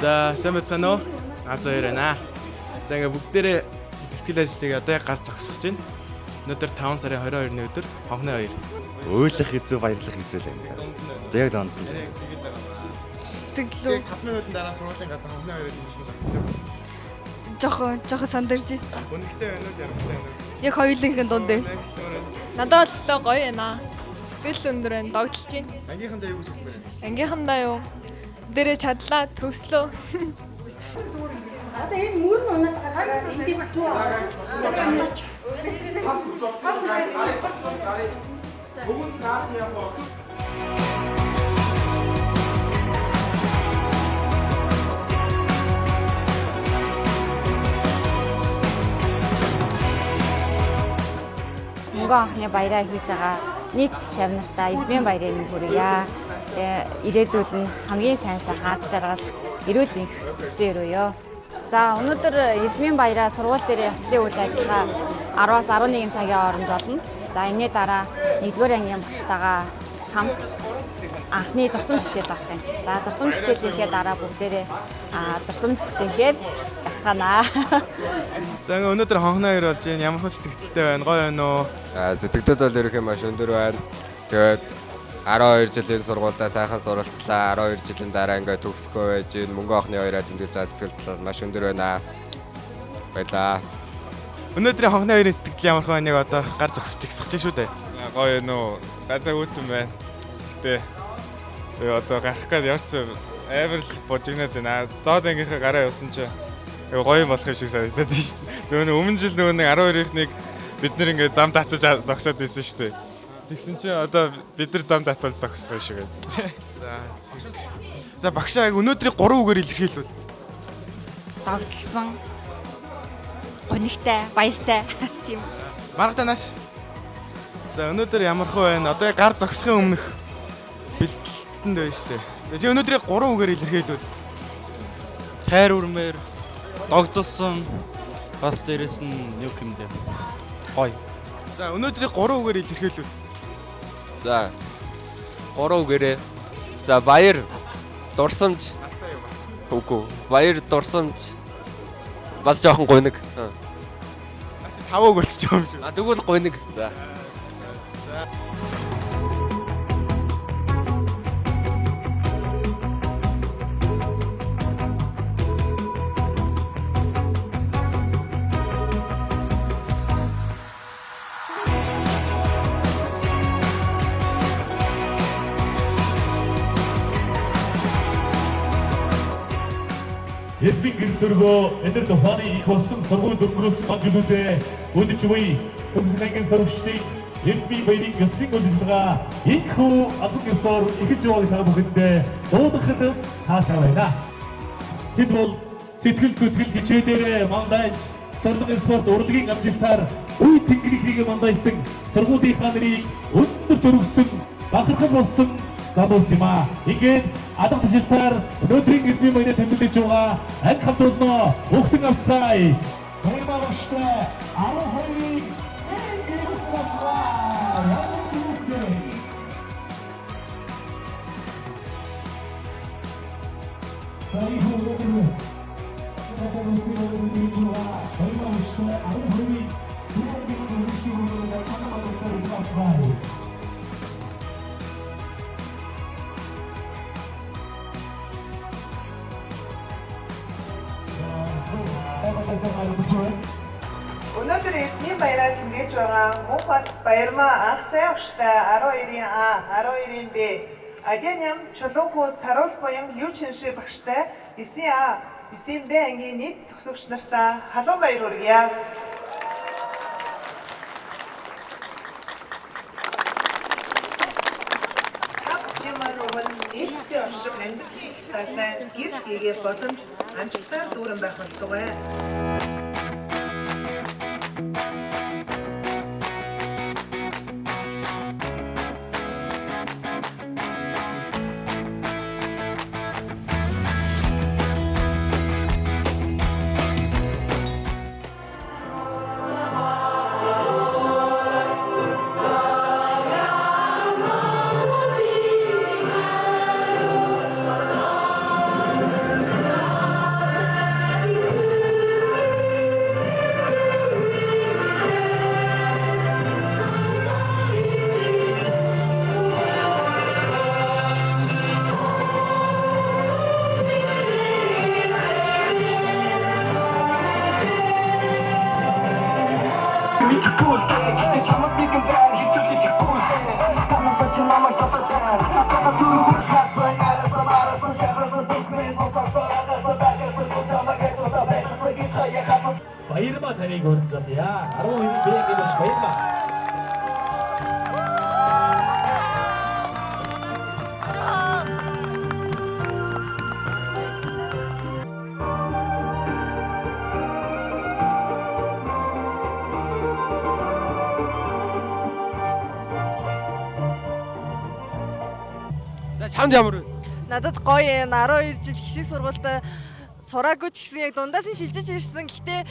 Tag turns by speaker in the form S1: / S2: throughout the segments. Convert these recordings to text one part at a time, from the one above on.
S1: За, сайн байцгаана уу? Аз хоёр байна. За, ингээ бүгдээрээ бэлтгэл ажлыг одоо яг гар зогсох чинь. Өнөөдөр 5 сарын 22-ны өдөр хонхны хоёр.
S2: Уйлах хэзүү, баярлах хэзүү л юм. За, яг донд нь.
S3: Сэтгэлүү.
S1: 5 минутын дараа сургуулийн гадна хонхны хоёрыг дэмжин зогсож байгаа.
S3: Жохон жохон сандарч байна.
S1: Гүнхтэй байна уу, жаргалтай байна уу?
S3: Яг хоёулынхын дунд байна.
S4: Надад бол өстой гоё байна. Сэтгэл өндөр байна, догдолж байна.
S1: Ангийнхандаа юу гэж хэлмээр байна?
S4: Ангийнхандаа юу? Дээрээ чадлаа, төгслөө.
S5: Одоо энэ мөр нь унаад байгаа эндээс зүү аваад.
S6: Мөнгө анхны баяраа хийж байгаа нийт шав нартаа Эрдмийн баярыг минь хүргье. Тэгээ ирээдүйд нь хамгийн сайн сайхан аз жаргал, эрүүл энх хүсэн өрөөё. За, өнөөдөр Эрдмийн баяраа сургууль дээр ёслолын үйл ажиллагаа 10-аас 11 цагийн хооронд болно. За, энэний дараа 1-р ангийн багштайгаа хамт анхны дурсамж хичээл авах юм. За, дурсамж хичээлийнхээ дараа бүгдээрээ дурсамж бүтээхээр явцгаанаа.
S1: За, ингээ өнөөдөр хонхны хоёр болж байна. Ямар хөө сэтгэлтэй байна? Гоё байна уу?
S7: Сэтгэгдэл бол ерөнхий маш өндөр байна. Тэгээд 12 жилийн сургуульдаа сайхан суралцлаа. 12 жилийн дараа ингээд төгсгөө байж гин мөнгө охны хоёроо тэмдэглэж байгаа сэтгэл бол маш өндөр байна. Баярлаа.
S1: Өнөөдрийн хонхны хоёрын сэтгэл ямар хөө нэг одоо гар зогсож ихсэж шүү дээ.
S8: Гоё нөө. Гадаа үүтэн байна. Гэтэ би одоо гарах гээд явсан амар л божигнаад байна. Доод ангийнхаа гараа явсан чи айгу гоё юм болох юм шиг санагдаад байна шүү дээ. Нөгөө нэг өмнө жил нөгөө нэг 12-ийнхнийг бид нэр ингээд зам татаж зогсоод байсан шүү дээ. Тэгсэн чи одоо бид нар зам татвал зогссон шиг байна.
S1: За. За, багшаа, яг өнөөдрийг 3 үгээр илэрхийлвэл.
S6: Догдолсон, гунигтай, баяртай тийм.
S1: Маргатай нааш. За, өнөөдөр ямар хөө байна? Одоо яг гар зогсохын өмнөх бэлтгэлтэнд байна шүү дээ. Чи өнөөдрийг 3 үгээр илэрхийлвэл.
S9: Хайр үрмээр, догдолсон, бас дээрэс нь юу гэмдэ. Гоё.
S1: За, өнөөдрийг 3 үгээр илэрхийлвэл.
S7: За. Гурав үгээрээ. За, баяр, дурсамж. Үгүй. Баяр, дурсамж. Бас жоохон гуниг.
S1: Чи 5 үг болчих юм шиг.
S7: А, тэгвэл гуниг. За.
S10: Эрдмийн гэр төргөө эдгээр тухайн их болсон сургууль өнгөрөөсөн он жилүүдээ өдөж буй төгс ангийн сурагчдыг Эрдмийн баярын ёслолын үйл ажиллагаа энэхүү албан ёсоор эхэлж байгааг та бүхэндээ дуудахад таашаа байна. Тэд бол сэтгэл зүтгэл хичээлээрээ мандаж, сурлагын спорт урлагийн амжилтаар үе тэнгэрийг мандайсан сургуулийнхаа нарыг өндөр төрөсөн бахархал болсон залуус юм аа. Ингээд алга тажилтаар өнөөдрийн Эрдмийн баярыг тэмдэглэж байгаа анги хамт олноо өгтөн авцгаая. Баярмаа багштай 12-ыг зэн авцгаая.
S11: Өнөөдөр Эрдмийн баяраа тэмдэглэж байгаа Мөнхбат Баярмаа анх зай багштай 12-ийн А, 12-ийн Б, Адяням Чулуухүү Саруул буян Юу Чинши багштай 9-ийн А, 9-ийн Б ангийн нийт төгсөгч нартаа халуун баяр хүргье. Ямар өмнө нийтдээ орших амьдралын их цаатай гэр гэгээ боломж амжилтаар дүүрэн байх болтугай.
S12: Мэдэхгүй л дээ. Гэтэ чамд нэгэн байна хичээл идэхгүй л дээ. Цаанаас чи намайг татаад байна. Хатаа түр бүр хатсан арасан арасан шахасан зүгмэн ботоо агасан дагасан чамаг ятаа байсан гэж хаяхаа.
S10: Баярмаа таныг өрнөлье. 12 Б гэж баярмаа.
S7: За чамд ямар вэ?
S13: Надад гоё юм. 12 жил хишиг сургуультай сураагүй ч гэсэн яг дундаас нь шилжиж ирсэн. Гэхдээ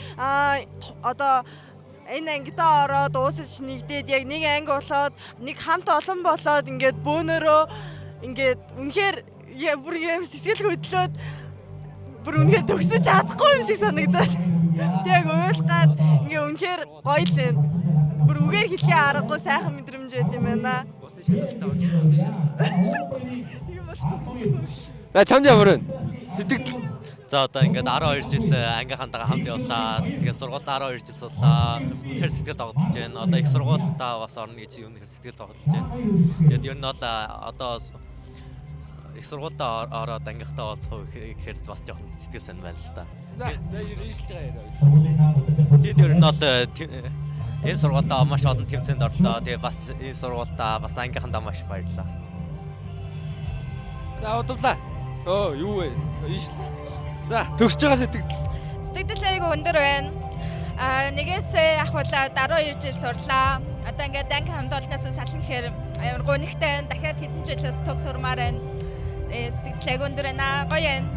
S13: одоо энэ ангидаа ороод уусаж нэгдээд яг нэг анги болоод нэг хамт олон болоод ингээд бөөнөрөө ингээд үнэхээр бүр юм сэтгэл хөдлөөд бүр үнэхээр төгсөж чадахгүй юм шиг санагдаад. Яг уйлгаад ингээ үнэхээр гоё л юм. Бүр үгээр хэлхээ аргагүй сайхан мэдрэмж байд юм байна.
S7: За чамд ямар вэ? Сэтгэл.
S14: За одоо ингээд 12 жил ангийнхантайгаа хамт явлаа. Тэгээд сургуульд 12 жил суулаа. Үнэхээр сэтгэл догдолж байна. Одоо их сургуульдаа бас орно гэж үнэхээр сэтгэл догдолж байна. Тэгээд ер нь бол одоо их сургуульдаа ороод ангийнхтаа уулзах гэхээр бас жоохон сэтгэл сайн байна л та.
S7: За ийшилж байгаа яриа.
S14: Тэгээд ер нь бол энэ сургуульдаа маш олон тэмцээнд орлоо. Тэгээд бас энэ сургуульдаа бас ангийнхандаа маш баярлалаа.
S7: За удавлаа. Өө юу вэ? Ийшл. За төгсөж байгаа сэтгэл.
S15: Сэтгэл айгүй өндөр байна. Нэгээс ахуулаад 12 жил сурлаа. Одоо ингээд анги хамт олноос сална гэхээр амар гунигтай байна. Дахиад хэдэн жилээс цуг сурмаар байна. Сэтгэл айгүй өндөр байна. Гоё байна.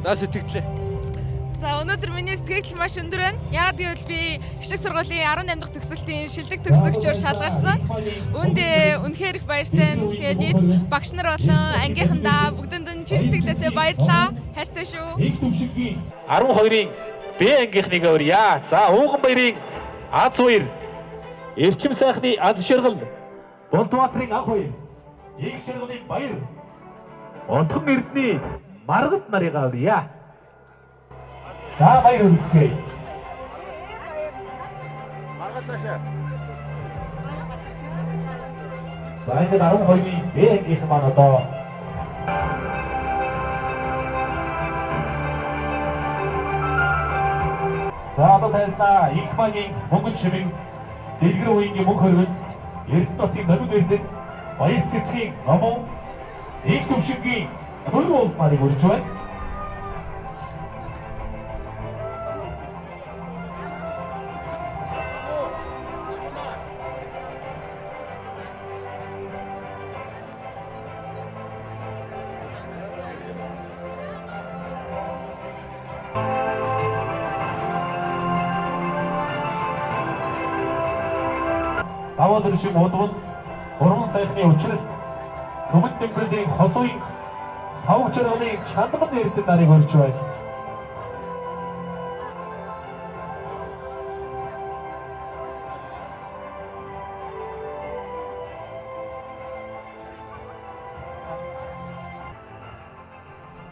S7: За сэтгэлээ.
S16: За өнөөдөр миний сэтгэл маш өндөр байна. Яагаад гэвэл би хишиг сургуулийн 18 дахь төгсөлтийн шилдэг төгсөгчөөр шалгарсан. Үүндээ үнэхээр их баяртай байна. Тэгээд нийт багш нар болон ангийнхандаа бүгдэнд нь чин сэтгэлээсээ баярлалаа. Хайртай шүү.
S10: 12-ын Б ангийнхныг урья. За Ууган баярын Аз хоёр, Эрчим сайхны Аз шаргал, Болдбаатрын Ах хоёр, Их шаргалын Баяр, Онтхон Эрдний Маргад нарыг урья. За баяр хүргэе.
S7: Маргад наашаа.
S10: За ингээд 12-ын Б ангийнхан маань одоо За одоо тайлснаа Инх магийн мөнгөн шимэн, Дэлгэр үеийн мөнх хөргөн, Эрдэнэ хотын номин эрдэнэ, Баяр цэцгийн номон, Инх төвшингийн мөр уул нарыг урьж байна. Даваад шиг удвал гурван сайхны учрал Түмэн Тэмбэлийн хосуйн сав чарганы чандман эрдэнэ нарыг өрж байна.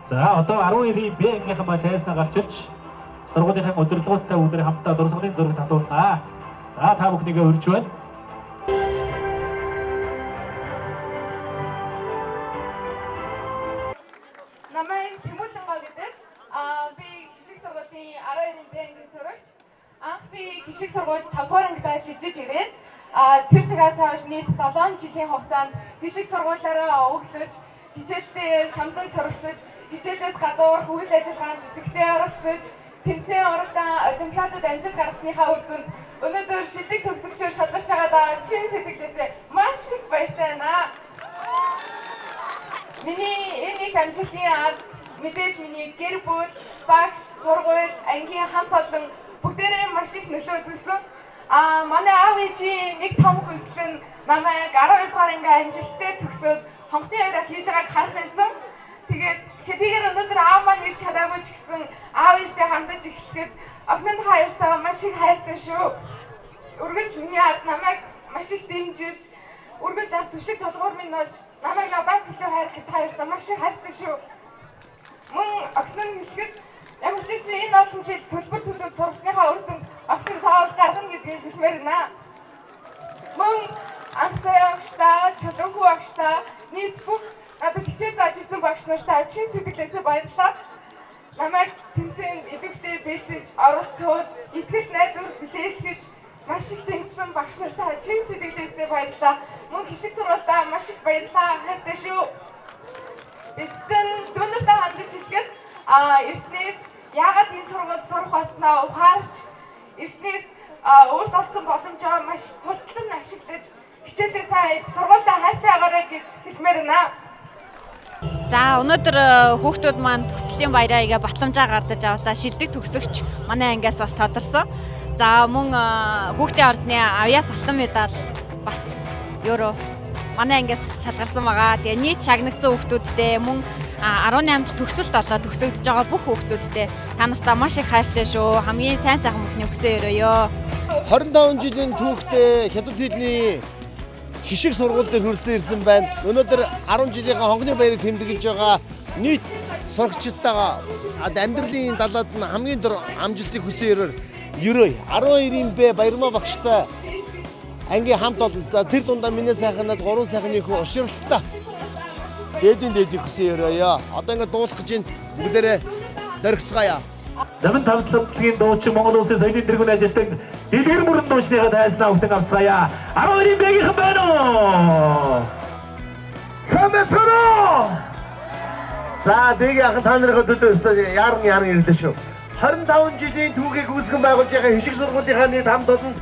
S10: За одоо 12-ийн Б ангийнхан маань тайзнаа гарч ирж сургуулийнхаа удирдлагуудтай бүгд хамтдаа дурсгалын зураг татуулнаа. За та бүхнийгээ урьж байна.
S16: Намайг Тэмүүлэн гоо гэдэг. Би хишиг сургуулийн 12-ын Б ангийн сурагч. Анх би хишиг сургуульд 5 дугаар ангидаа шилжиж ирээд тэр цагаас хойш нийт 7 жилийн хугацаанд хишиг сургуулиараа өглөж, хичээлдээ шамдан суралцаж, хичээлээс гадуур үйл ажиллагаанд идэвхтэй оролцож, тэмцээн оролдон олимпиадад амжилт гаргасныхаа үр дүнд өнөөдөр шилдэг төгсөгчөөр шалгарч байгаадаа чин сэтгэлээсээ маш их баяртай байна. Миний энэ их амжилтын ард мэдээж миний гэр бүл, багш, сургууль, ангийн хамт олон бүгдээрээ маш их нөлөө үзүүлсэн. Манай аав ээжийн нэг том хүсэл нь намайг 12 дугаар анги амжилттай төгсөөд хонхны хоёроо хийж байгааг харах байсан. Тэгээд хэдийгээр өнөөдөр аав маань ирж чадаагүй ч гэсэн аав ээжтэй хандаж эхлэхэд охин нь хоёртоо маш их хайртай шүү. Үргэлж миний ард намайг маш их дэмжиж, үргэлж ард түшиг толгуур минь болж намайг надаас илүү хайрлах та хоёртоо маш их хайртай шүү. Мөн охин нь хэлэхэд ямар ч байсан энэ олон жил төлбөр төлөөд сургасныхаа үр дүнд охин заавал гаргана гэдгийг хэлмээр байна. Мөн Анхтай агштай, Чулуухүү агштай, нийт бүх надад хичээл зааж исэн багш нартаа чин сэтгэлээсээ баярлалаа. Намайг тэмцээнд идэвхтэй бэлдэж, оролцуулж, итгэл найдвар хүлээлгэж маш их дэмжсэн багш нартаа чин сэтгэлээсээ баярлалаа. Мөн хишиг сургуульдаа маш их баярлалаа. Хайртай шүү. Эцэст нь дүүнэртэй хандаж хэлэхэд эртнээс яагаад энэ сургуульд сурах болсноо ухаарч эртнээс өөрт олдсон боломжоо маш тултлан ашиглаж хичээлээ сайн хийж сургуульдаа хайртай байгаарай гэж хэлмээр байна.
S6: За өнөөдөр хүүхдүүд маань төгслийн баяраа игээ батламжаа гардаж авлаа. Шилдэг төгсөгч манай ангиас бас тодорсон. За мөн хүүхдийн ордны авьяас алтан медаль бас евро манай ангиас шалгарсан байгаа. Тэгээ нийт шагнагдсан хүүхдүүдтэй мөн 18 дахь төгсөлт болоо төгсөгдөж байгаа бүх хүүхдүүдтэй та нартаа маш их хайртай шүү. Хамгийн сайн сайхан бүхний хүсэн өрөөё.
S17: 25 жилийн түүхтэй хятад хэлний хишиг сургууль дээр хүрэлцэн ирсэн байна. Өнөөдөр 10 жилийнхаа хонгоны баярыг тэмдэглэж байгаа нийт сурагчдтайгаа амьдралын далаад нь хамгийн дор амжилтыг хүсэн өрөөр ерөөе. 12-ийн Б Баярмаа багштай ангийн хамт олон. За тэр дундаа миний сайханаас гурван сайхны хүү ушралттай. Дээдийн дээдийг хүсэн өрөөё. Одоо ингээд дуулах гэж байна. Бүгдээрээ дөргицгаая.
S10: Замын тавцлагын дуучин Монгол Улсын соёлын тэргүүн ажилтан Дэлгэр мөрөн дуучныхаа тайлснаа өвтөн авцгаая. 12-ийн Б-гийнхэн байна уу? Сайн байцгаана уу?
S17: За дэги ахын та нарын төлөө өстой яран яран ирлээ шүү. 25 жилийн түүхийг үүсгэн байгуулж байгаа хишиг сургуулийнхаа нийт хамт олонд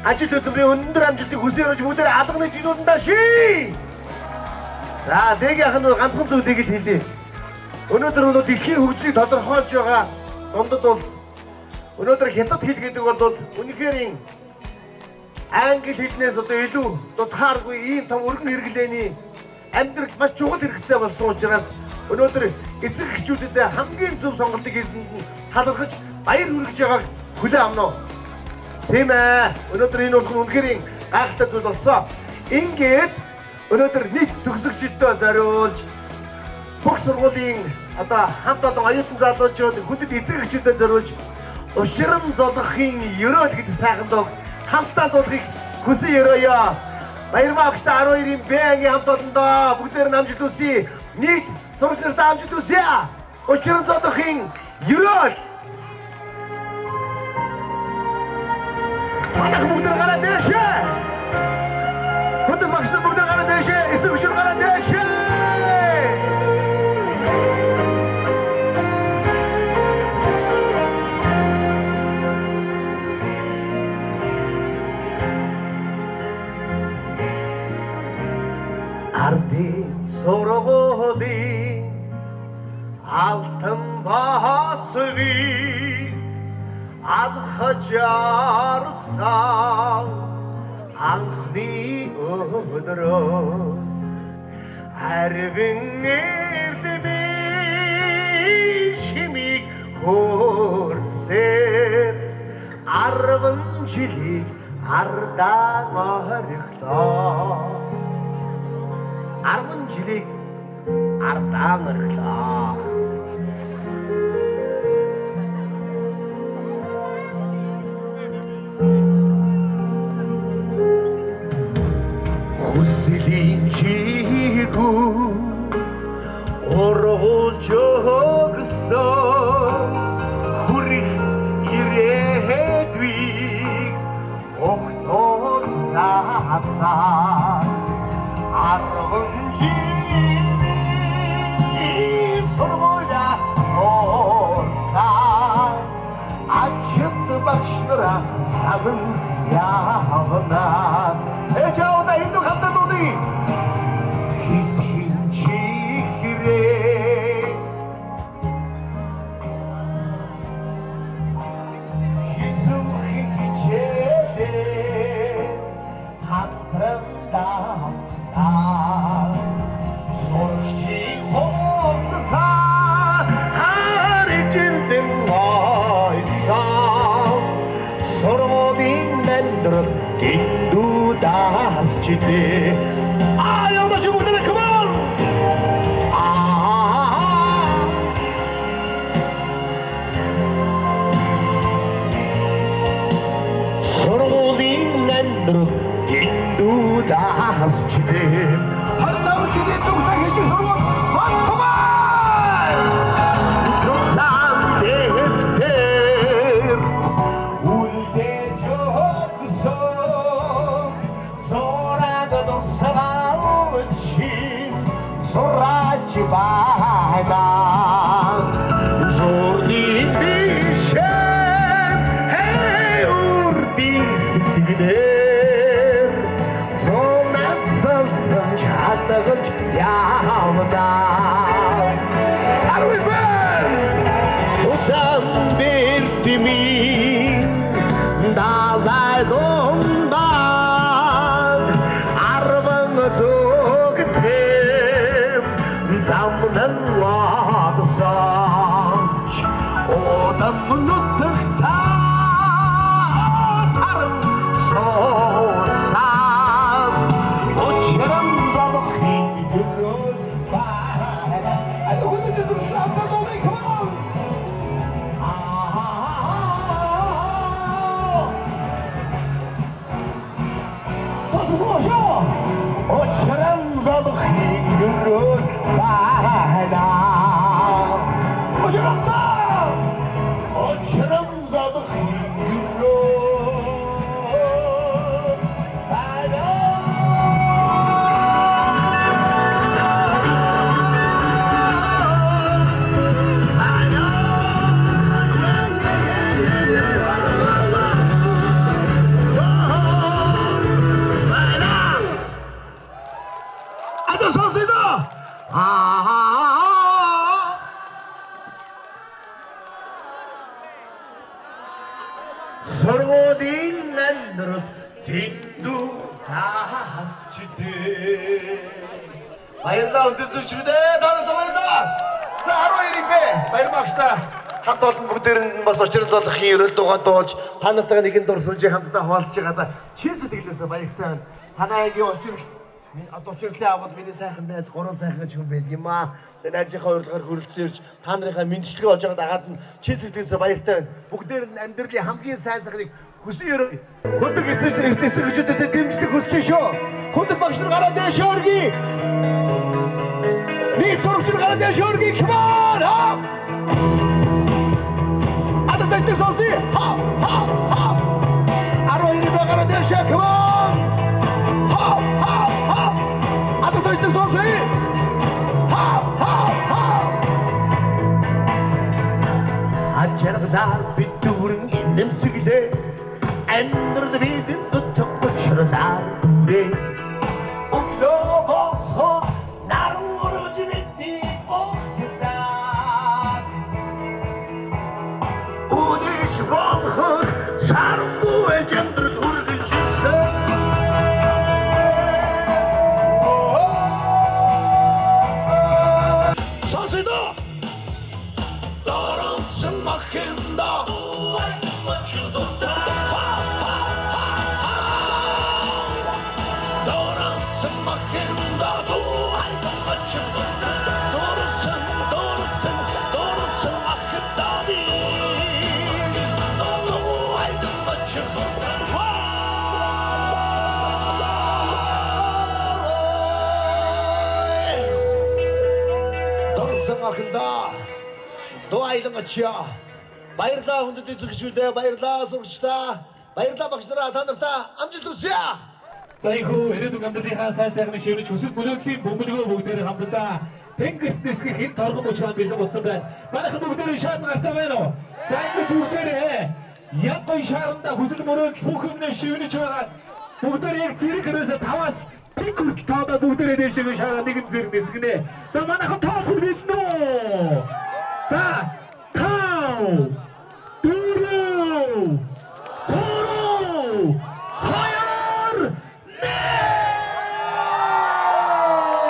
S17: ажил хөдөлмөрийн өндөр амжилтыг хүсэж өрөөж бүгдээр алганы жигнүүдэндээ ший. За дэги ахын нь ганцхан зүйлийг л хэлье. Өнөөдөр өнөө дэлхийн хөгжлийг тодорхойлж байгаа дундад бол өнөөдөр хятад хэл гэдэг бол үнэхээр англи хэлнээс одоо илүү дутхааргүй ийм том өргөн хэрэглээний амьдралд маш чухал хэрэгцээ болсон учраас өнөөдөр эцэг эхчүүдэд хамгийн зөв сонголтыг хийсэнд нь талархаж баяр хүргэж байгааг хүлээн авна уу? Тийм ээ. Өнөөдөр энэ бол үнэхээр гайхалтай зүйл болсон. Ингээд өнөөдөр нийт төгсөгчдөд зориулж бүх сургуулийн одоо хамт олон оюутан залуучууд хүндэт эцэг эхчүүдэд зориулж Ушрам золгохын ерөөл гэдэг сайхан дуу хамтдаа дуулахыг хүсэн ерөөё. Баярмаа агштай 12-ийн Б ангийн хамт олондоо бүгдээр нь амжилт хүсье. Нийт сурагч нартаа амжилт хүсье. Ушрам золгохын ерөөл. Манайх бүгд гараа дээшээ. Хүндэт багш нар бүгд гараа дээшээ. Эцэг эхчүүд гараа дээшээ. Ардын сургуулийн алтан басвыг алхаж арсан анхны өдрөөс арвин эрдмийн шимийг хөрсөр 10 жилийг ардаа орхилоо. 10 жилийг ардаа орхилоо. Хүслийн чигүү ургуулж өгсөн хүрэх ирээдүйг огтол заасан 10 жилийн сургуулиа дууссан ачид багш нараа савн явна. Эжауда хиндүү хамтан дуудъя. Хитэн чихрээ хэцүү хичээлээ хамтран давсан сурчийн хувцасаа харжилдэн ойсон сургуулийн амьдрал дэндүү дасчилээ. Аа явна шүү бүгдээ come on. Аа Сургуулийн амьдрал дэндүү дасч дэм. 25 жилийн дүгнэ хийж сургууль Батбай! Сусан дэвтэр үлдээж өгсөн сураг дурсгал чи сураач байна. Зургийн бишээ үрдийн сэтгэлээр зунассан чадгалж явна. Арвибэр удан бэртмийн далай дундаа арван зүгтэм замнан лодсонч удам нутагтаа таран суусан учран зовхын гөрөө байна. Come on! Учран зовхын гөрөө байна. Учран зовхын гөрөө байна. Одоо сонсъё. Аа. Сургуулийн амьдрал дэндүү таасчдээ. Баярлалаа өндөр зүвчрүүдээ. Та нар баярлалаа. За 12-ийг бэ. Баяр багштай. Хамт олон бүгдээр нь бас учрал золохын ерөөл дугаан дуулж та нартайгаа нэгэн дурсамжийг хамтдаа хуваалцж байгаадаа чин сэтгэлээсээ баяртай байна. Танай ангийн учрал одоо учирлын авал миний сайхан найз гурван сайхан гэж хүн байдаг юм аа. Тэгээ найзынхаа урилгаар хүрэлцэн ирж та нарынхаа мэдчилгээ болж байгаа дагаад нь чин сэтгэлээсээ баяртай байна. Бүгдээр нь амьдралын хамгийн сайн сайхныг хүсэн өрөө. Хүндэг эцэг эцэг хүчүүдээсээ дэмжлэг хүсэж шүү. Хүндэг багш нар гараад ирээ шөөргий. Нэг сурагч нар гараад ирээ шөөргий. Come on! Одоо тэт сонсъё. Ха ха ха. 12 бэ гараад ирээ шөө. Come on! Ха ха ха. Одоо тэт сонсъё. Ха ха ха. Ачаргалаар бид дүүрэн инэмсэглээ. Амьдрал бидэнд утга учирлаар дүрээ. Өглөө босход наран ургаж бидний огтдаа. Үнэш болгох саргүй амьдрал үргэлжилсэн. Сонсъё. Доронсон махинда Доронсон махинда Доронсон дорсон дорсон махинда Дорсон махинда Дуайлан ачаа. Баярлалаа хүндэт үзэгчүүдээ, баярлалаа сурагчдаа, баярлалаа багш нараа, та нартаа амжилт хүсье.
S10: За ийхүү ирээдүйн амьдралынхаа сайн сайхныг шивнэж хүсэл мөрөөдлийн бөмбөлгөө бүгдээрээ хамтдаа тэнгэрт нисгэх хэн торгон мөч бэлэн болсон байна. Манайхан бүгдээрээ шаард гартай байна уу? За ингэж бүгдээрээ яг гоё шаарандаа хүсэл мөрөөдөл бүх юмнээ шивнэж байгаа. Бүгдээрээ яг зэрэг гэрээсээ 5-аас тэг хүртэл тоодоо бүгдээрээ дээшээ шаараа нэгэн зэрэг нисгэнэ. За манайхан тооход бэлэн үү? За 5 4 3 2 1.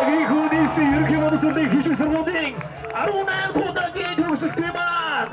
S10: Ийхүү нийслэлийн ерөнхий боловсролын хишиг сургуулийн 18 удаагийн төгсөлтийн маань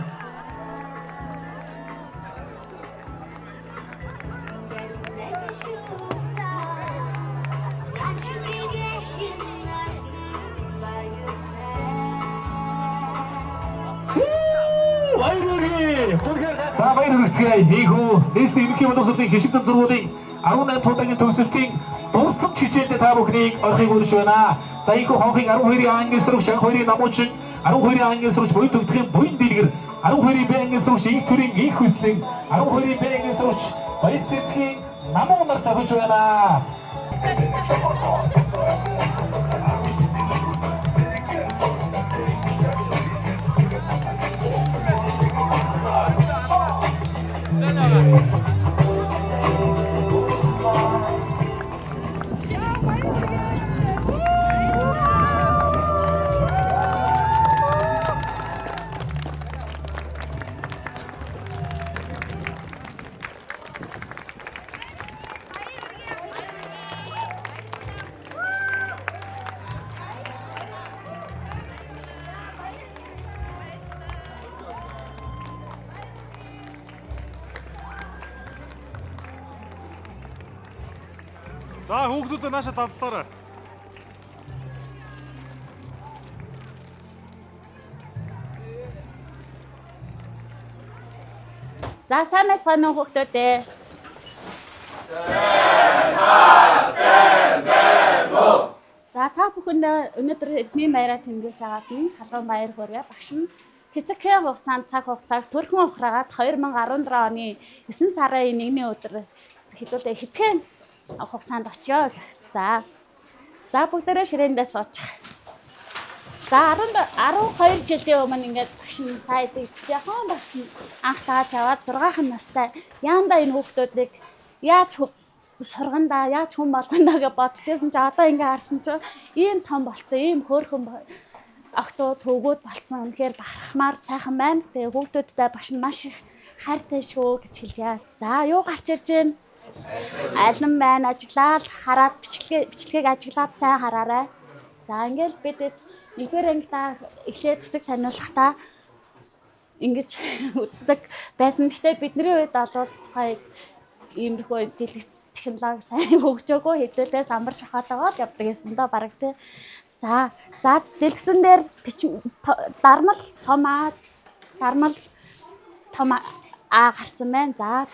S10: Баяр хүргэе. Хүргээр. За, баяр хүргэцгээе. Ийхүү нийслэлийн ерөнхий боловсролын хишиг сургуулийн 18 туудангийн төгсөлтийн дурсамж хичээлдээ та бүхнийг орохыг хүсэж байна. За, ийхүү хонхын 12-ийн ангийн сурагч Анх хоёрын намуучин, 12-ийн ангийн сурагч Буян төгтөхийн Буян дэлгэр, 12-ийн Б ангийн сурагч Инх төрийн Инх хүслэн, 12-ийн Б ангийн сурагч Баяр цэцгийн намуу нар зохиж байна.
S18: За, хүүхдүүдээ нааша дадлаарай.
S5: За, сайн байцгаана уу, хүүхдүүд ээ.
S12: Сайн байна уу?
S5: За, та бүхэнд өнөөдөр эрдмийн баяраа тэмдэглэж байгаад нь халуун баяр хүргэе. Багш нь хэсэгхэн хугацаанд цаг хугацааг төрхөн ухраагаад 2017 оны 9 сарын 1-ний өдөр хэдүүлээ хэдхэн хугацаанд очиё. За. За, бүгдээрээ ширээндээ суучих. За, 10 12 жилийн өмнө ингээд багш нь та хэдийг яхан багш нь анх тааж аваад 6 настай яандаа энэ хүүхдүүдийг яаж сургандаа, яаж хүн болгоно гэж бодчихсон чи одоо ингээ харсан чи ийм том болцсон, ийм хөөрхөн охтууд хөвгүүд болцсон, үнэхээр бахархмаар сайхан байна. Тэгээ хүүхдүүдтэй багш нь маш их хайртай шүү гэж хэлье. За, юу гарч ирж байна? Алим байна. Ажиглаад хараад бичлэгийг ажиглаад сайн хараарай. За, ингээл бид нэгдүгээр ангидаа эхлээд хэсэг таниулахдаа ингэж үздэг байсан. Гэхдээ бидний үед бол тухайн иймэрхүү дэлгэц технологи сайн хөгжөөгүй, хэдүүлээ самбар шахаатайгаа л явдаг гэсэн доо бараг тий. За за, дэлгэсэн дээр дармал том А, дармал том А гарсан байна. За,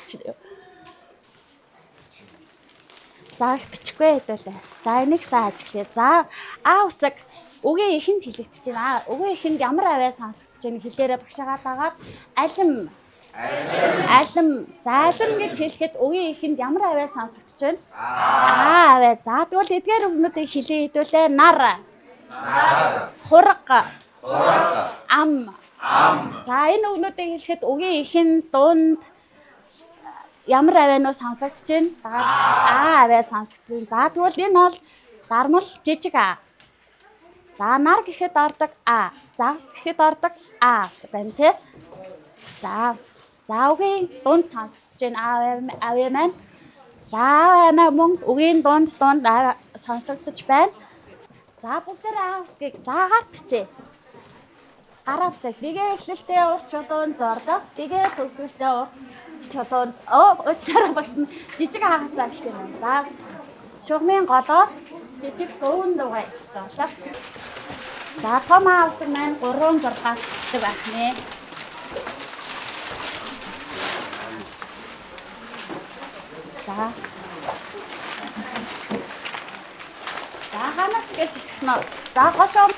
S5: за, бичихгүй хэдүүлээ. За, энийг сайн ажиглая. За, А үсэг үгийн эхэнд хэлэгдэж байна. Үгийн эхэнд ямар авиа сонсогдож байна хэлээрээ багшаагаа дагаад. Алим. Алим. За, алим гэж хэлэхэд үгийн эхэнд ямар авиа сонсогдож байна? Аа, авиа. За, тэгвэл эдгээр үгнүүдийг хэлээ хэдүүлээ. Нар. Нар. Хурга. Хурга. Ам. Ам. За, энэ үгнүүдийг хэлэхэд үгийн эхэнд, дунд ямар авианууд сонсогдож байна? Аа, авиа сонсогдож байна. За, тэгвэл энэ бол дармал жижиг а. За, нар гэхэд ордог а, загас гэхэд ордог а байна тий. За за, үгийн дунд сонсогдож байна а авиа маань. За, авиа мөн үгийн дунд дунд сонсогдож байна. За, бүгдээр а үсгийг заагаар бичээ. Гараа бичээ. Нэгэ эхлэлтэй урт чулуун зорлого, нэгэ төгсгөлтэй урт чулуун. Оо, уучлаарай, багш нь жижиг хагасаа гэх юм. За, шугамын голоос жижиг зүүн дугуй зорлого. За, том А үсэг маань 3 6-аас бүтдэг байх нэ. За. За, хаанаас гэж итгэх нь. За, хошоо.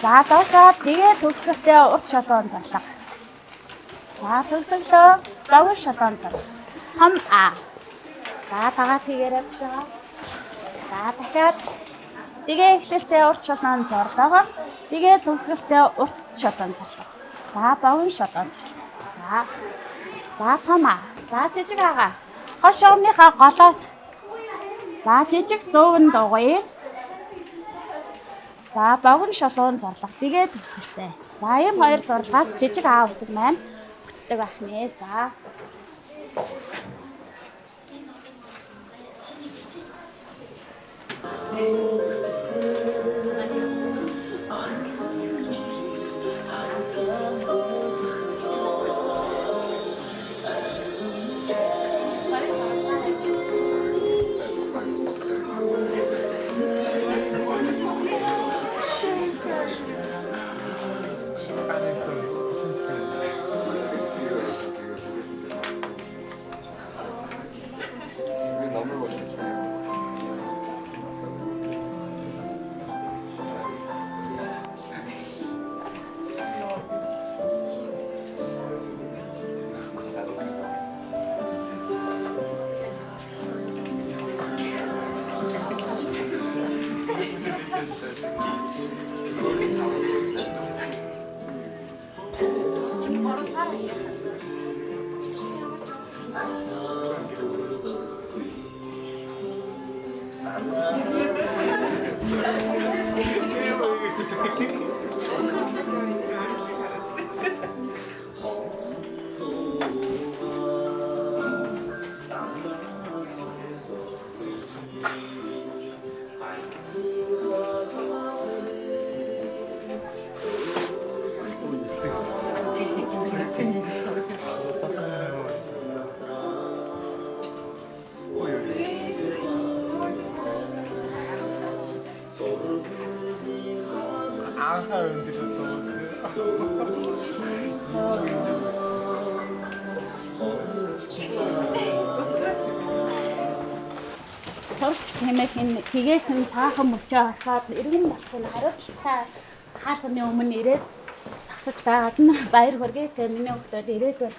S5: За, доошоо нэгэ төгсгөлтэй урт шолгоон зарлага. За, төгсгөлөө богино шолгоон зарлага. Том А. За, дагаад хийгээрэй бишээ. За, дахиад нэгэ эхлэлтэй урт шолгоон зарлага. Нэгэ төгсгөлтэй урт шолгоон зарлага. За, богино шолгоон зарлага. За. За, том А. За, жижиг ага. Хошоомныхаа голоос за жижиг зуун дугуй. За, богино шулуун зурлага. Тэгээ төгсгөлтэй. За, ийм хоёр зурлагаас жижиг А үсэг маань бүтдэг байх нэ. За.
S1: Анхаа өндөр
S5: Сурч хэмээх энэ тгээхэн цаахан мөчөө орхиод эргэн болох нь хариуцлагатай хаалганы өмнө ирээд зогсож байгаад нь баяр хүргэе. Тэгээ миний хүүхдүүд ирээдүйд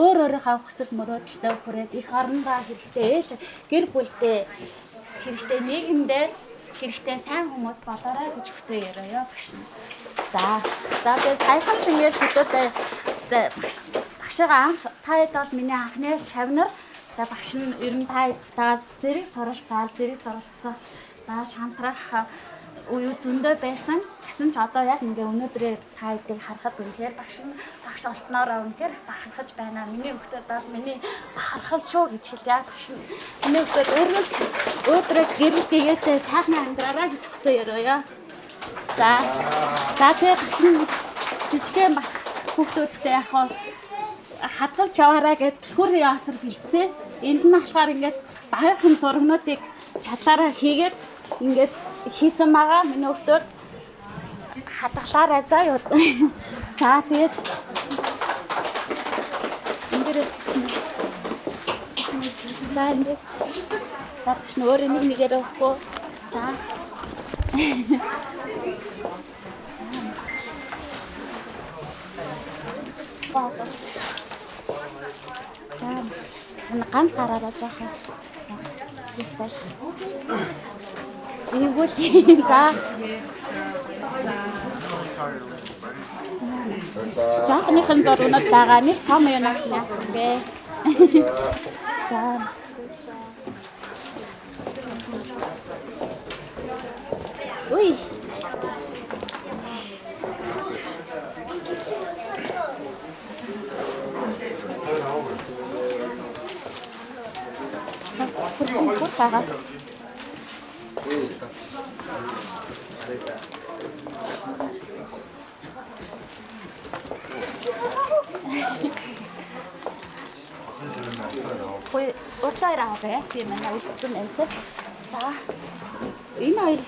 S5: өөр өөрийнхөө хүсэл мөрөөдөлтөд хүрээд их орондоо хэрэгтэй ээж гэр бүлдээ хэрэгтэй нийгэмдээ хэрэгтэй сайн хүмүүс болоорой гэж хүсээ яриа багш. За за тэгээ саяхан л ингээд хөдөөтэй багш багшигаа анх та хэд бол миний анхны шавнар. За багш нь ер нь та хэдтэйгээ зэрэг суралцаал зэрэг суралцаа. За шантрах үе зөндөө байсан. Тэгсэн ч одоо яг ингээ өнөөдрөө та хэдийг харахад үнэхээр багш нь багш олсноороо үнэхээр бахархаж байна. Миний хүүхдүүд бол миний бахархал шүү гэж хэлье. Багш нь миний хүүхдүүд өргөж өөдрөө гэрэл гэгээтэй сайхан амьдраарай гэж хүсээ яриа. За за тэгээ багш нь жижигхэн бас хүүхдүүдтэй яг хадгалж яваарай гэд түлхүүр яасар бэлдсэн. Энд нь болохоор ингээд багахан зургнуудыг чадлаараа хийгээд ингээд хийцэн байгаа. Миний хүүхдүүд хадгалаарай заа юу. За тэгээд эндээс за эндээс за багш нь өөрөө нэг нэгээр өгөхгүй. За за За энэ ганц гараараа жоохон ихтэй. Эвгүй за. Жоохныхан зургнууд байгаа. Нэг том юунаас яасан бэ? За. Уй. Хөрсөн хөр байгаа. Хөөе, уртлаар аваа тийм ээ, үлдсэн байна те. За. Энэ хоёр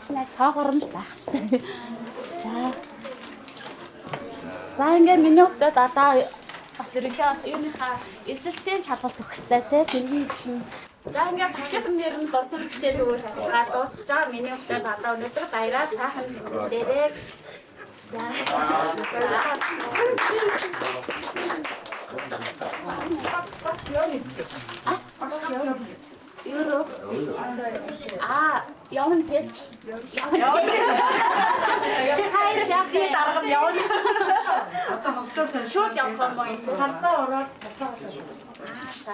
S5: чиний тоогоор нь л байх хэвээр. За. За ингээ миний хувьд одоо бас ерөнхий юуныхаа эсэлтийн шалгалт өгөх хэвээр те. Тэрний чинь за ингээ багшийн нэр нь дурсан хичээл өгөөс ажиллагаа дуусч байгаа. Миний хувьд одоо өнөөдөр баяраа сайхан тэмдэглээрэй. За. Евро. Аа, явна гэж. Явна.
S13: Би дарга нь явна.
S11: Одоо хувцас
S5: шууд явах юм уу?
S11: Талбай ороод хувцас шууд.
S5: За.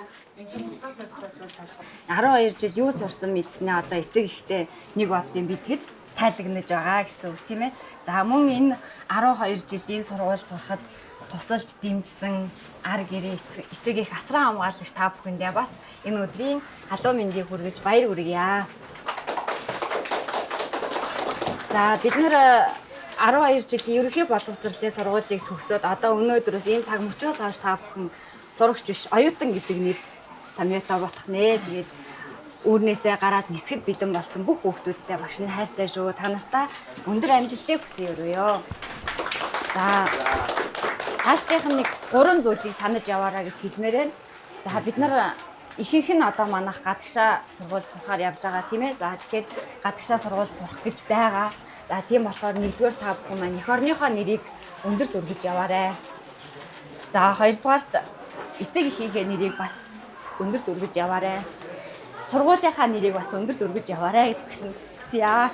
S6: 12 жил юу сурсан мэдснээ одоо эцэг ихтэй нэг бодлын битгэд тайлагнаж байгаа гэсэн үг тийм ээ. За мөн энэ 12 жилийн сургууль сурахад тусалж дэмжсэн ар гэрээ эцэг их асран хамгаалагч та бүхэндээ бас энэ өдрийн халуун мэндийг хүргэж баяр хүргье. За бид нэр 12 жилийн ерөнхий боловсролын сургуулийг төгсөөд одоо өнөөдрөөс энэ цаг мөчөөс хойш та бүхэн сурагч биш оюутан гэдэг нэр томьёотой болох нэ. Тэгээд үүрнээсээ гараад нисгэд бэлэн болсон бүх хүүхдүүдтэй багш нь хайртай шүү. Та нартаа өндөр амжилтыг хүсэн өрөөё. За цаашдынх нь нэг гурван зүйлийг санаж яваарай гэж хэлмээр байна. За бид нар ихэнх нь одоо манайх гадагшаа сургууль сурахаар явж байгаа тийм ээ. За тэгэхээр гадагшаа сургууль сурах гэж байгаа. За тийм болохоор нэгдүгээр та бүхэн маань эх орныхоо нэрийг өндөр дөргиж яваарай. За хоёрдугаарт эцэг эхийнхээ нэрийг бас өндөр дөргиж яваарай. Сургуулийнхаа нэрийг бас өндөр дөргиж яваарай гэж багш нь хүсье.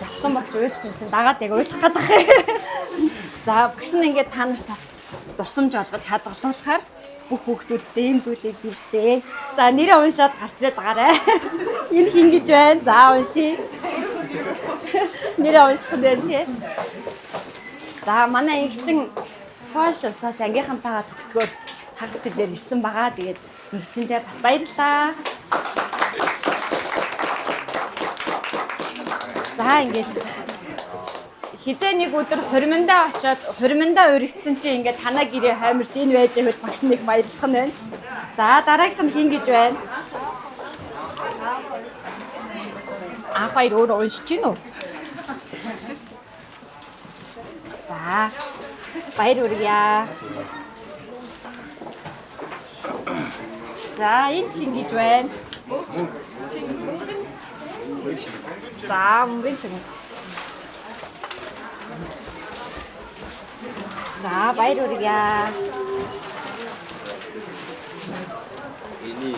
S6: За. Олон багш уйлсан чинь дагаад яг уйлах гэдэг юм. За багш нь ингээд та нарт бас дурсамж олгож хадгалуулахаар бүх хүүхдүүдтэй ийм зүйлийг бэлдсэн. За нэрээ уншаад гарч ирээд байгаарай. Энэ хин гэж байна. За уншия. Нэрээ унших нь байна тий. За манай ангичин Польш улсаас ангийнхантайгаа төгсгөөр хагас чиглэлээр ирсэн байгаа. Тэгээд ангичинтэй бас баярлалаа. За ингээд хизээ нэг өдөр хуримандаа очиод хуримандаа уригдсан чи ингээд танаа гэрээ хаймарт энэ байж байвал багш нэг баярлах нь байна. За дараагийнх нь хин гэж байна? Анх хоёр өөрөө уншиж гин үү? За баяр хүргье. За энд хин гэж байна? За мөнгөн чиг. За баяр хүргье.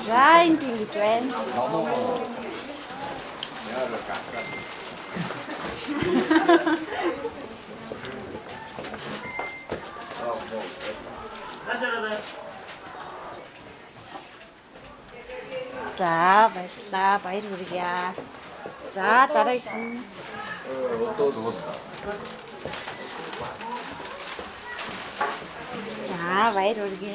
S6: За энд хин гэж байна? За баярлалаа. Баяр хүргье. За дараагийнх нь За баяр хүргье.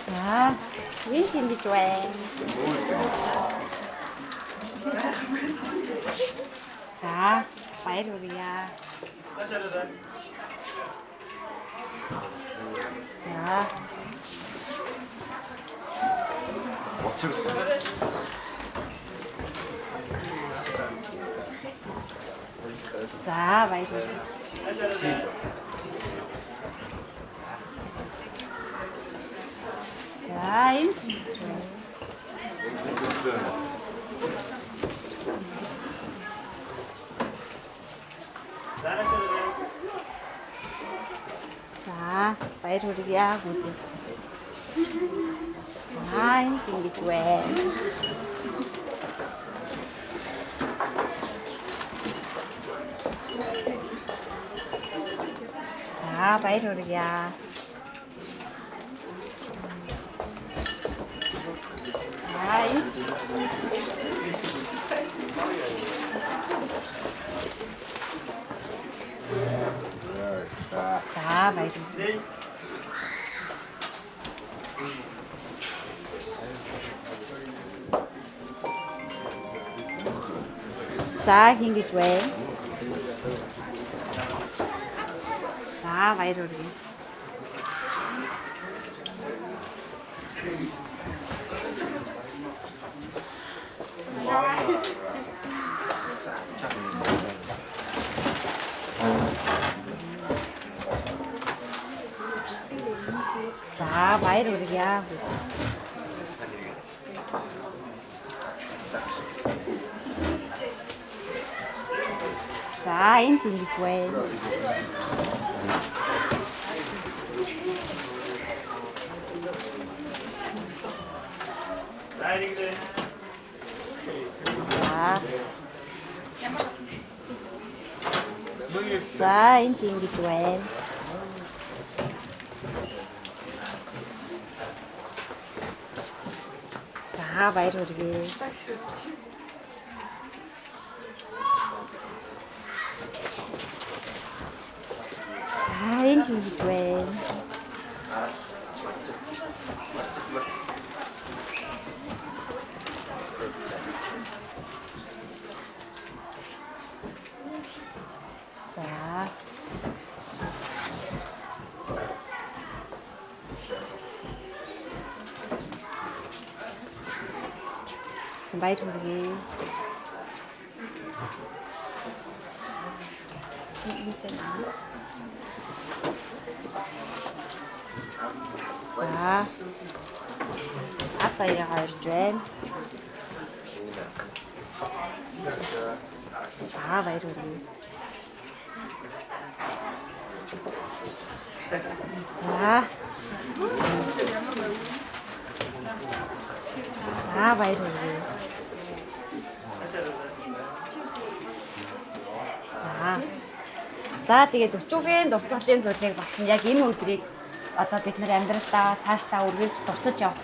S6: За энэ тийм гэж байна. За баяр хүргье. За За баяр хүргье. За энэ тийм гэж байна. За баяр хүргье бүгд. За энэ тийм гэж байна. За баяр хүргье. За энэ За баяр хүргье. За хин гэж вэ? За баяр хүргье. За баяр хүргье. За энэ тийм гэж вэ? За. За энэ тийм гэж вэ? За баяр хүргье. За энэ тийм гэж вэ? За. Баяр хүргье. За. Аз аягаа ирж байна. За баяр хүргье. За. За баяр хүргье. За. За тэгээд өчүүгийн дурсгалын зүйлийг багш нь яг энэ өдрийг одоо бид нар амьдралдаа цаашдаа үргэлж дурсаж явах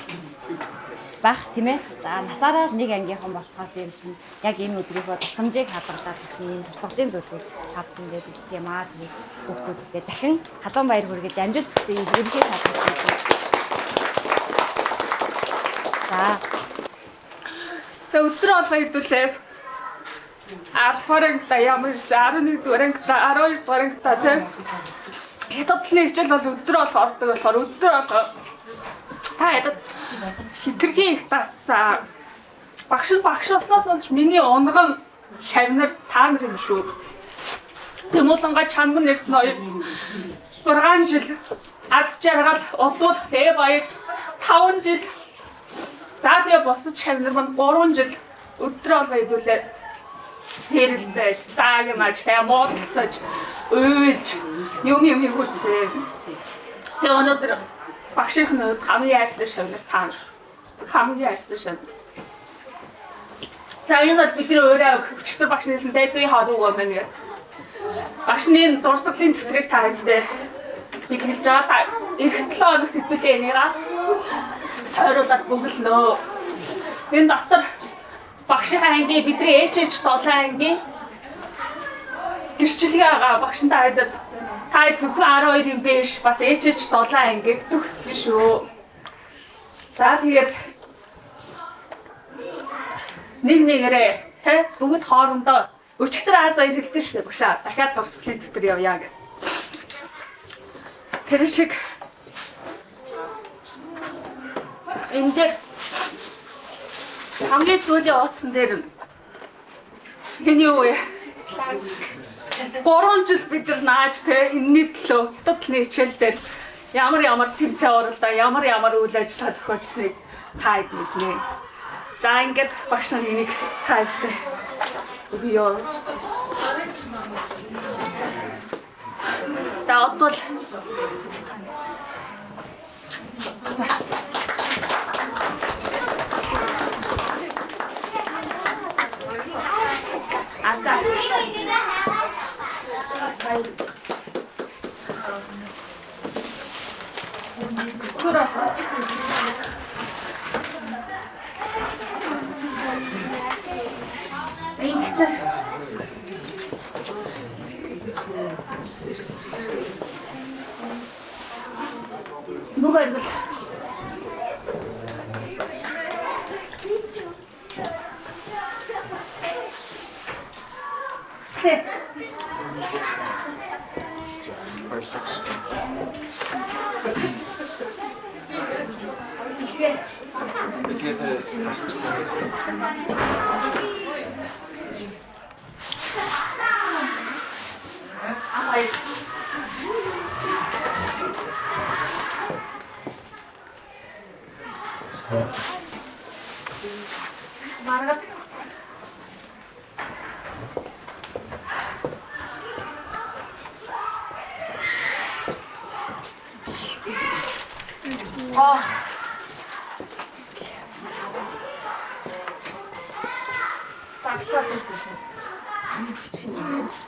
S6: бах тийм ээ. За насаараа л нэг ангийнхан болцоос юм чинь яг энэ өдрийнхөө дурсамжийг хадгалаад багш нь энэ дурсгалын зүйлийг хавд ингээд бэлдсэн юм аа. Тэгээд хүүхдүүдтэй дахин халуун баяр хүргэж амжилт хүсье. Ерөнхий шалгалт. За.
S16: Тэгээ өдөр болго хэдүүлээ. 10 дугаар ангита ямар 11 дугаар ангита 12 дугаар ангита тийм. Хятад талын хичээл бол өдөр болго ордог болохоор өдөр болго та ядад хитрхийн их тассан. Багш багш болсноос болж миний унган шавнар та нар юм шүү. Тэмүүлэнга чанман эрдэнэ хоёр 6 жил аз жаргал удлуул тэ баяр 5 жил. За тэгээ босож шавнар манд 3 жил өдөр болго хэдүүлээ хэрэлдэж, заагнаж, тэгээ муудалцаж, уйлж юм юм хүзээ. Тэгээ өнөөдөр багшийн хувьд хамгийн хайртай шавнар та нар. Хамгийн хайртай шавнар. За энэ бол бидний өөрөө өчигдөр багш нэлсэн тэ зүйн хоол өгөө мэн гэж. Багшны дурсгалын дэвтрийг та хэдтэй бэлгэлж байгаа. Эх 7 хоногт хэдүүлээ энийга тойруулаад бөглөнө. Энэ дотор багшийн анги бидний HH 7 анги гэрчлэгээ байгаа багш нь та хэдэд та зөвхөн 12 юм биш бас HH 7 ангийг төгссөн шүү. За тэгээд нэг нэгээрээ тэ бүгд хоорондоо өчигдөр Аз баяр хэлсэн шүү дээ багшаа. Дахиад дурсгалын дэвтэр явъя гэх. Тэр шиг энэ дээр хамгийн сүүлийн утсан дээр энэ юу вэ? 3 жил бид нар нааж те энэний төлөө хятад талын хичээл дээр ямар ямар тэмцээн уралдаа ямар ямар үйл ажиллагаа зохиожсныг та хэд мэднэ. За ингээд багш нар энийг та хэдтэй өгье. За одвол за А за. Тура. Ингэж. Нүгэр гэл. Слэ. Маргад. Аа.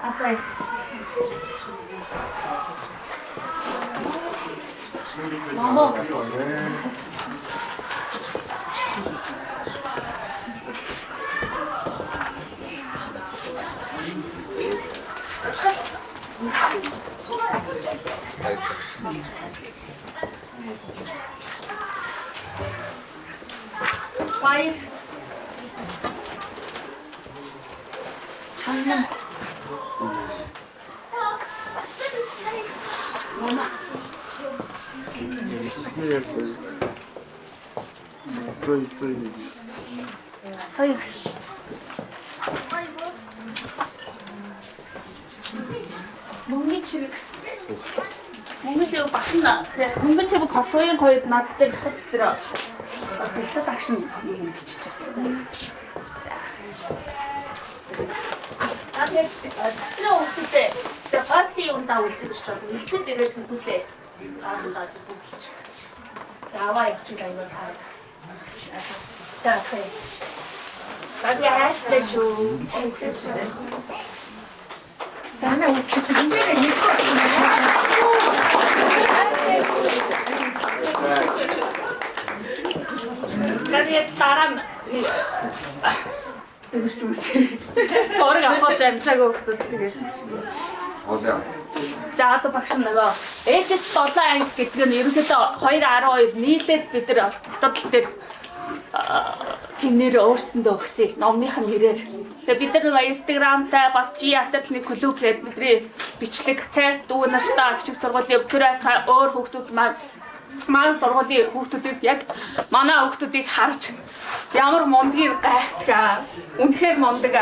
S16: Азай. Мамо. Баяр. Чанман. Мама. Сая. Мөнгөний чивэг. Мөнгөний чивэг багш нь мөнгөний чивэг хосуугийн хоёрд над дээр дотор бэлтгэл багш нь юм биччихсэн. За тэгээд тэдний хүүхдүүдээ тэгээ хоолын юмдаа үлдээчих болно. Үлдээд ирээд хэдүүлээ. Хоолндоо бүгэлж. За аваа явчих аюул таа. За сая.
S19: За би хайртай шүү. Хайртай шүү. Танай үгүй дээр За тэгээд дараа нь зураг авах амжаагүй хүмүүс тэгээд. За одоо багш нөгөө ээлжич 7 анги гэдэг нь ерөнхийдөө 2.12 нийлээд бид нар хятад тал дээр тийм нэр өөрсөндөө өгсөн. Номных нь нэрээр. Тэгээ бид нар нөгөө Instagram-тай бас G хятад нэг клуб гэдэг бидний бичлэг те дүү нартай их сургуулийн тэр өөр хүүхдүүд маань манай сургуулийн хүүхдүүдийг яг манай хүүхдүүдийг харж ямар мундгийг гайхдаг. Үнэхээр мундаг.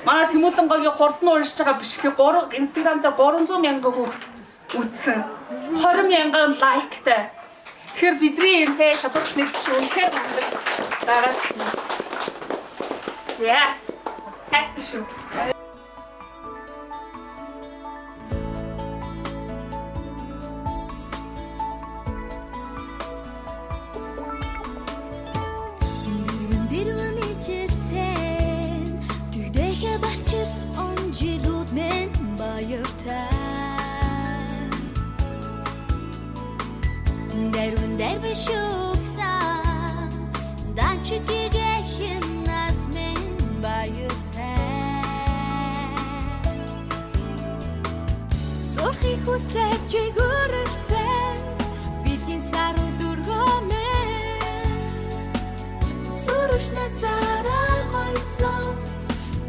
S19: Манай Тэмүүлэнгогийн хурдан уншиж байгаа бичлэгийг 3 Instagram дээр 300 мянган хүүхд үзсэн. 20 мянган лайктай. Тэгэхээр бидний юм те хятад нэг ч үнэхээр мундаг байгаа. Яа. Хайртай шүү.
S20: Дэрвэн ичилцэн Тэгдэхэ бачир он жилүүд мэн баяртай. Дэрвэн дэрвэн шүксан Данчигэхэн нас мэн баяртай. Сурхи хүслээр чигүрэлсэн Бэлгийн сарул өргөнэ Сүрэгчнасаараа гойсон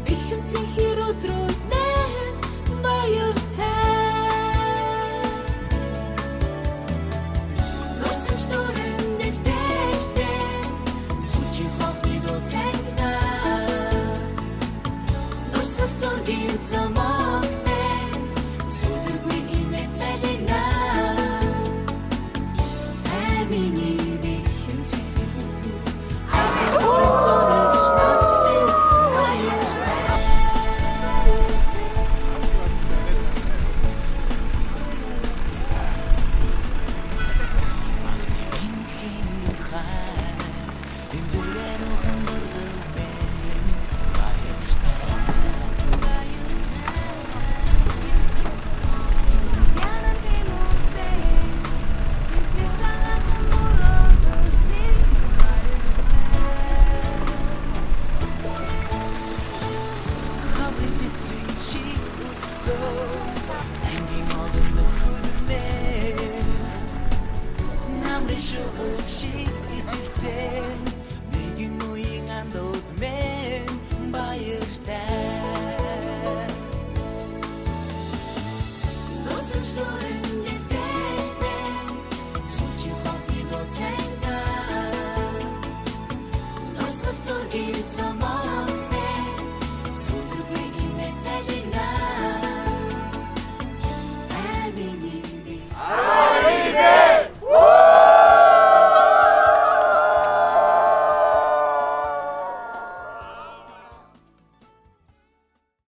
S20: Бэхэмцэн хэр өдрүүд мэн баяртай. Нурсамж дүүрэн дэвтэртэй Сүүлчийн ховны дуу цангинаа Нурсгал зургийн цомогтой Сүдэргүй инээ цалигнаа Амины бэхэмцэн хэр өдрүүд Сурагч нас минь баяртай. Баяртай. Нурсамж дүүрэн